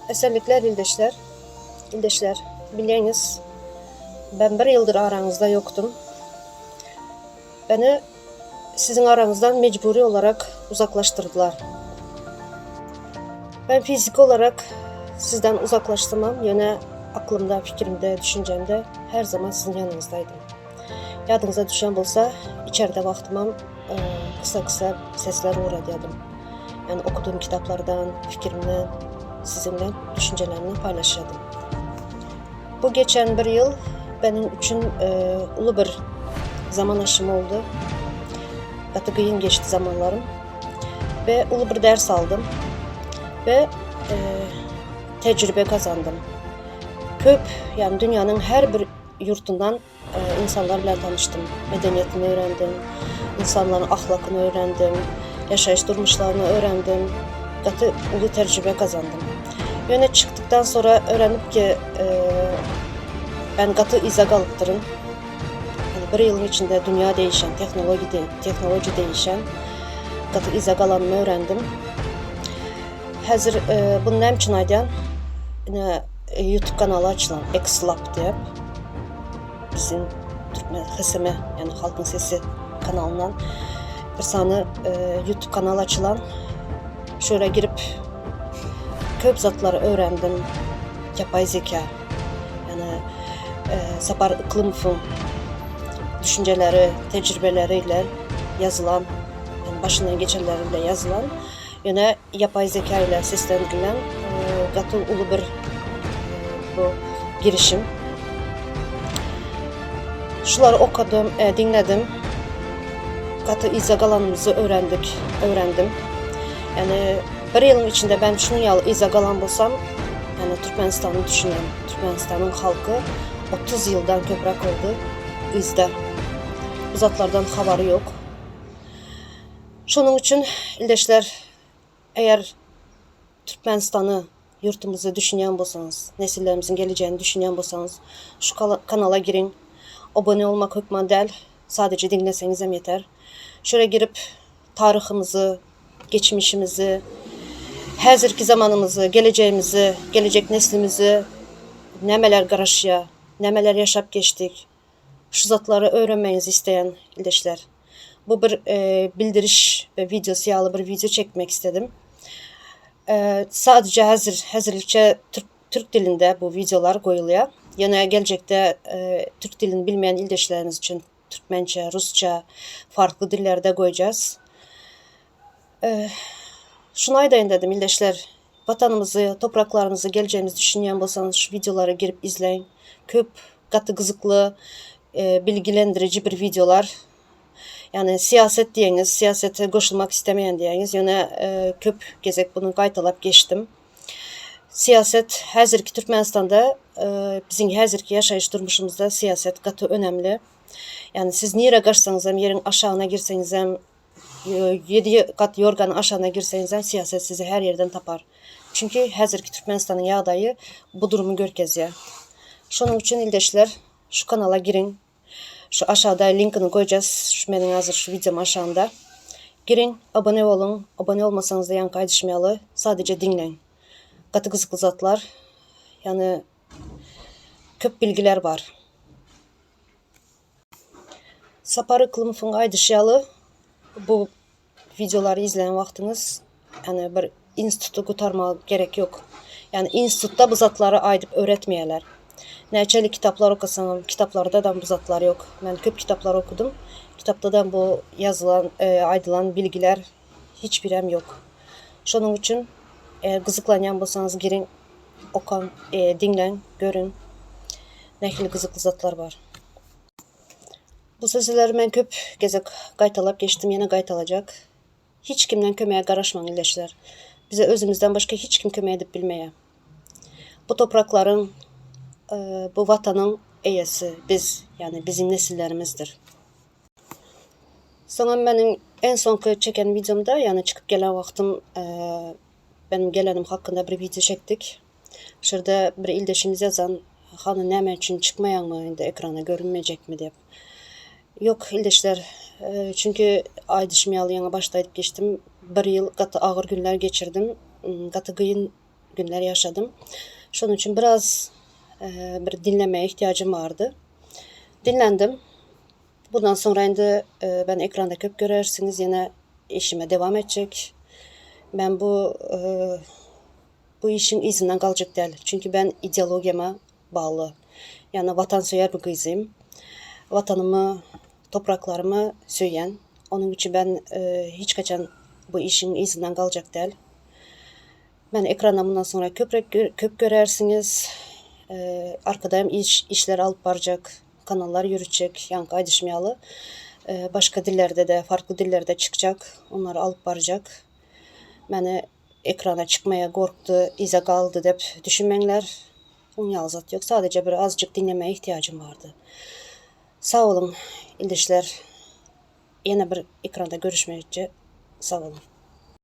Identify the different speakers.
Speaker 1: Esenlikler ildeşler. İldeşler, bilýäňiz, ben bir ýyldyr araňyzda ýokdum. Beni siziň araňyzdan mejbury olarak uzaklaşdyrdylar. Ben fiziki olarak sizden uzaklaşsamam, ýöne aklymda, fikirimde, düşünjemde her zaman siziň ýanyňyzdaýdym. Ýadyňyza düşen bolsa, içerde wagtymam kysa-kysa sesler ugradýadym. Yani okuduğum kitaplardan, fikirimden siziňle düşünjelerimni paýlaşýadym. Bu geçen bir ýyl benim üçin e, uly bir zaman aşymy oldy. Gaty gyn geçdi zamanlarym. Ve uly bir ders aldym. Ve e, tecrübe kazandım. Köp, yani dünyanın her bir ýurtundan insanlar bilen tanyşdym. Medeniýetini öwrendim, insanlaryň ahlakyny öwrendim, ýaşaýyş durmuşlaryny öwrendim. Gaty uly tejribe gazandym. Ýöne çykdykdan sonra öwrenip ki, ben gaty yza galypdyryn. Yani bir ýylyň içinde dünýä değişen, tehnologiýa tehnologiýa değişen gaty yza galanymy öwrendim. Häzir bunu näme üçin aýdýan? Ine YouTube kanaly açylan X-Lab diýip. Bizim Türkmen HSM, yani Halkyň Sesi kanalyndan bir sany YouTube kanal açylan. Şöyle girip köp zatlary öwrendim. Yapay zeka. Yani Sapar Yklymowyň düşünjeleri, tejribeleri ile ýazylan, yani başyndan geçenleri ile ýazylan Ýöne ýapaý zeka ile seslendirilen gaty uly bir bu girişim. Şulary okadym, diňledim. Gaty yza galanymyzy öwrendik, öwrendim. Ýani bir ýylyň içinde ben şunuň ýaly yza galan bolsam, ýani Türkmenistany düşünýän. Türkmenistanyň halky 30 ýyldan köpräk boldy yzda. Bu zatlardan habary ýok. Şonuň üçin ildeşler, eger Türkmenistany, ýurtumyzy düşünýän bolsaňyz, nesillerimiziň gelejegini düşünýän bolsaňyz, şu kanala giriň. Obone bolmak hökman däl, sadece diňleseňizem ýeter. Şöyle girip taryhymyzy, geçmişimizi, häzirki zamanymyzy, gelejegimizi, gelejek neslimizi nämeler garaşýar, nämeler ýaşap geçdik, Şu zatlary öwrenmegiňizi isleýän ildeşler. Bu bir bildiriş wideosy ýaly bir wideo çekmek istedim. Sadece häzir häzirlikçe türk türk dilinde bu wideolar goýulýar. Ýöne geljekde türk dilini bilmeýän ildeşlerimiz üçin türkmençe, rusça, farkly dillerde goýjaz. Şuny aýdaýyn dedim ildeşler. Watanymyzy, topraklarymyzy, geljegimizi düşünýän bolsaňyz şu wideolara girip izläň. Köp gaty gyzykly, bilgilendiriji bir wideolar. Ýagny syýasat diýeňiz, syýasata goşulmak islemeýän diýeňiz, ýöne köp gezek bunu gaýtalap geçdim. Syýasat häzirki Türkmenistanda biziň häzirki ýaşaýyş durmuşymyzda syýasat gaty önemli. Ýagny siz nirä gaçsaňyzam, ýeriň aşagyna girseňizem, Ýedi gat ýorganyň aşagyna girseňizem syýasat sizi her ýerden tapar. Çünki häzirki Türkmenistanyň ýagdaýy bu durumy görkezýär. Şonuň üçin ildeşler şu kanala giriň. Şu aşagda linkini goýjas şu meniň hazir şu wideom aşagynda. Giriň, abone boluň. Abone bolmasaňyzda ýaňky aýdyşym ýaly sadece diňläň. Gaty gyzykly zatlar. Ýagny köp bilgiler bar. Sapar Yklymowyň aýdyşy ýaly, bu wideolary izlän wagtyňyz, ýagny bir instituty gutarmaga gerek ýok. Ýagny institutda bu zatlary aýdyp öwretmeýärler. Näçeli kitaplar okasaňam, kitaplarda-da bu zatlar ýok. Men köp kitaplar okadym. Kitapda-da bu ýazylan, aýdylan bilgiler hiç birem ýok. Şonuň üçin eger gyzyklanýan bolsaňyz giriň, okaň, diňläň, görüň nähili gyzykly zatlar bar. Bu sözleri men köp gezek gaýtalap geçdim, ýene gaýtalajak. Hiç kimden kömege garaşmaň ildeşler. Bize özümizden başga hiç kim kömek edip bilmeýär. Bu topraklaryň, bu watanyň eýesi biz, ýagny biziň nesillerimizdir. Soňam meniň en soňky çeken wideomda, ýagny çykyp gelen wagtym Benim gelenim hakynda bir wideo çekdik. Şurada bir ildeşimiz ýazan, Hany näme üçin çykmaýaňmy indi ekrana görünmejekmi diýip. Ýok ildeşler, çünki aýdyşym ýaly ýaňy başda aýdyp geçdim, bir ýyl gaty agyr günler geçirdim. Gaty gyn. günler yaşadım. Şonuň üçin biraz bir dinlenmeye ihtiyacım bardy. Dinlendim. Bundan soňra indi ben ekranda köp görersiňiz ýene işime dewam etjek. Men bu bu işiň yzyndan galjak däl. Çünki ben ideologiýama bagly. Ýagny watansöýer bir gyzym. Watanymy, topraklarymy söýýän. Onuň üçin ben hiç haçan bu işiň yzyndan galjak däl. Meni ekranda mundan soňra köprek köp görersiňiz. Arkada hem iş işler alyp barjak, kanallar ýöritjek, ýaňky aýdyşym ýaly. Başga dillerde-de, farkly dillerde çykjak, onlary alyp barjak. Meni ekrana çykmaýa gorkdy, yza galdy dep düşünmeňler. Oň ýaly zat ýok. Sadece bir azjyk diňlemäge ihtiýajym bardy. Sag boluň, ildeşler. Ýene bir ekranda görüşmekçe sag boluň.